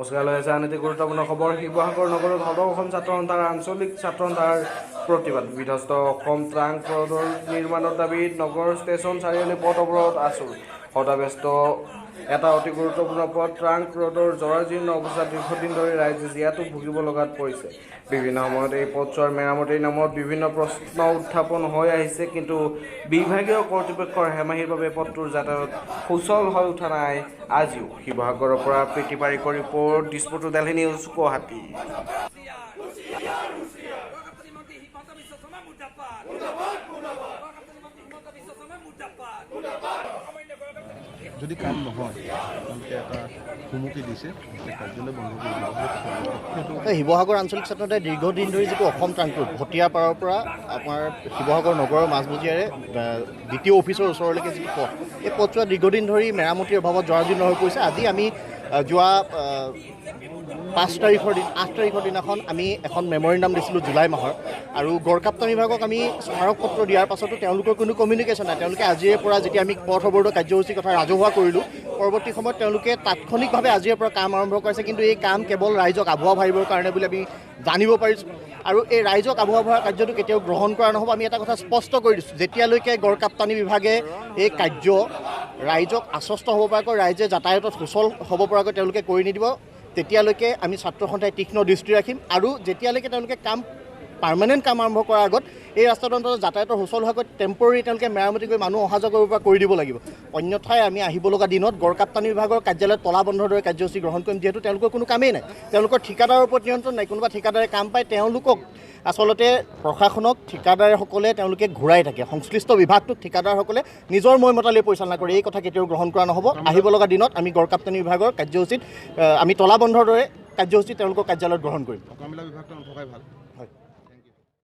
নমস্কাৰ, লৈ আছে আন এটি গুৰুত্বপূৰ্ণ খবৰ। শিৱসাগৰ নগৰত সদৌ অসম ছাত্ৰ সন্থাৰ আঞ্চলিক ছাত্ৰ সন্থাৰ প্ৰতিবাদ। বিধ্বস্ত অসম ট্ৰাংক ৰোডৰ নিৰ্মাণৰ দাবীত নগৰ ষ্টেচন চাৰিআলি পথ অৱৰোধ আছুৰ। সদাব্যস্ত এটা অতি গুৰুত্বপূৰ্ণ পথ ট্ৰাংক ৰোডৰ জৰাজীৰ্ণ অৱস্থাত দীৰ্ঘদিন ধৰি ৰাইজে জীয়াতু ভুগিব লগাত পৰিছে। বিভিন্ন সময়ত এই পথছোৱাৰ মেৰামতিৰ নামত বিভিন্ন প্ৰশ্ন উত্থাপন হৈ আহিছে, কিন্তু বিভাগীয় কৰ্তৃপক্ষৰ হেমাহিৰ বাবে পথটোৰ যাতায়াত সুচল হৈ উঠা নাই আজিও। শিৱসাগৰৰ পৰা Priti Parikar report, Dispur to Delhi news, Guwahati. মন্ত্ৰী হিমন্ত বিশ্ব শৰ্মা মুৰ্দাবাদ, মুৰ্দাবাদ, মুৰ্দাবাদ। মন্ত্ৰী হিমন্ত বিশ্ব শৰ্মা মুৰ্দাবাদ, মুৰ্দাবাদ। যদি কাম নহয়, তেওঁলোকে এটা হুমকি দিছে যে কাৰ্যালয় বন্ধ কৰি দিব। সেইটো এই শিৱসাগৰ আঞ্চলিক ছাত্ৰ সন্থাই দীৰ্ঘদিন ধৰি যিটো অসম ট্ৰাংক ৰোড, ভটিয়াপাৰৰ পৰা আমাৰ শিৱসাগৰ নগৰৰ মাজমজিয়াৰে দ্বিতীয় অফিচৰ ওচৰলৈকে যিটো পথ, এই পথছোৱা দীৰ্ঘদিন ধৰি মেৰামতিৰ অভাৱত জৰাজীৰ্ণ হৈ পৰিছে। আজি আমি যোৱা 5 তাৰিখৰ দিন, 8 তাৰিখৰ দিনাখন আমি এখন মেমৰেণ্ডাম দিছিলোঁ জুলাই মাহৰ আৰু গড়কাপ্তানি বিভাগক আমি স্মাৰক পত্ৰ দিয়াৰ পাছতো তেওঁলোকৰ কোনো কমিউনিকেশ্যন নাই। তেওঁলোকে আজিৰে পৰা, যেতিয়া আমি পথ অৱৰোধৰ কাৰ্যসূচীৰ কথা ৰাজহুৱা কৰিলোঁ, পৰৱৰ্তী সময়ত তেওঁলোকে তাৎক্ষণিকভাৱে আজিৰে পৰা কাম আৰম্ভ কৰিছে। কিন্তু এই কাম কেৱল ৰাইজক আভুৱা ভাৰিবৰ কাৰণে বুলি আমি জানিব পাৰিছোঁ আৰু এই ৰাইজক আভুৱা ভৰা কাৰ্যটো কেতিয়াও গ্ৰহণ কৰা নহ'ব। আমি এটা কথা স্পষ্ট কৰি দিছোঁ, যেতিয়ালৈকে গড়কাপ্তানি বিভাগে এই কাৰ্য ৰাইজক আশ্বস্ত হ'ব পৰাকৈ, ৰাইজে যাতায়াতত সুচল হ'ব পৰাকৈ তেওঁলোকে কৰি নিদিব, তেতিয়ালৈকে আমি ছাত্ৰ সন্থাই তীক্ষ্ণ দৃষ্টি ৰাখিম। আৰু যেতিয়ালৈকে তেওঁলোকে কাম পাৰ্মানেণ্ট কাম আৰম্ভ কৰাৰ আগত এই ৰাস্তাটো অন্ততঃ যাতায়াতৰ সুচল হোৱাকৈ টেম্পৰৰী তেওঁলোকে মেৰামতি কৰি মানুহ অহা যোৱা কৰিব পৰা কৰি দিব লাগিব। অন্যথাই আমি আহিব লগা দিনত গড়কাপ্তানি বিভাগৰ কাৰ্যালয়ত তলা বন্ধৰ দৰে কাৰ্যসূচী গ্ৰহণ কৰিম, যিহেতু তেওঁলোকৰ কোনো কামেই নাই, তেওঁলোকৰ ঠিকাদাৰৰ ওপৰত নিয়ন্ত্ৰণ নাই। কোনোবা ঠিকাদাৰে কাম পায়, তেওঁলোকক আচলতে প্ৰশাসনক ঠিকাদাৰসকলে তেওঁলোকে ঘূৰাই থাকে। সংশ্লিষ্ট বিভাগটোক ঠিকাদাৰসকলে নিজৰ মৈমতালি পৰিচালনা কৰে। এই কথা কেতিয়াও গ্ৰহণ কৰা নহ'ব। আহিব লগা দিনত আমি গড়কাপ্তানি বিভাগৰ কাৰ্যসূচীত আমি তলা বন্ধৰ দৰে কাৰ্যসূচী তেওঁলোকৰ কাৰ্যালয়ত গ্ৰহণ কৰিম। টকামিলা বিভাগটো নথকাই ভাল। হয়।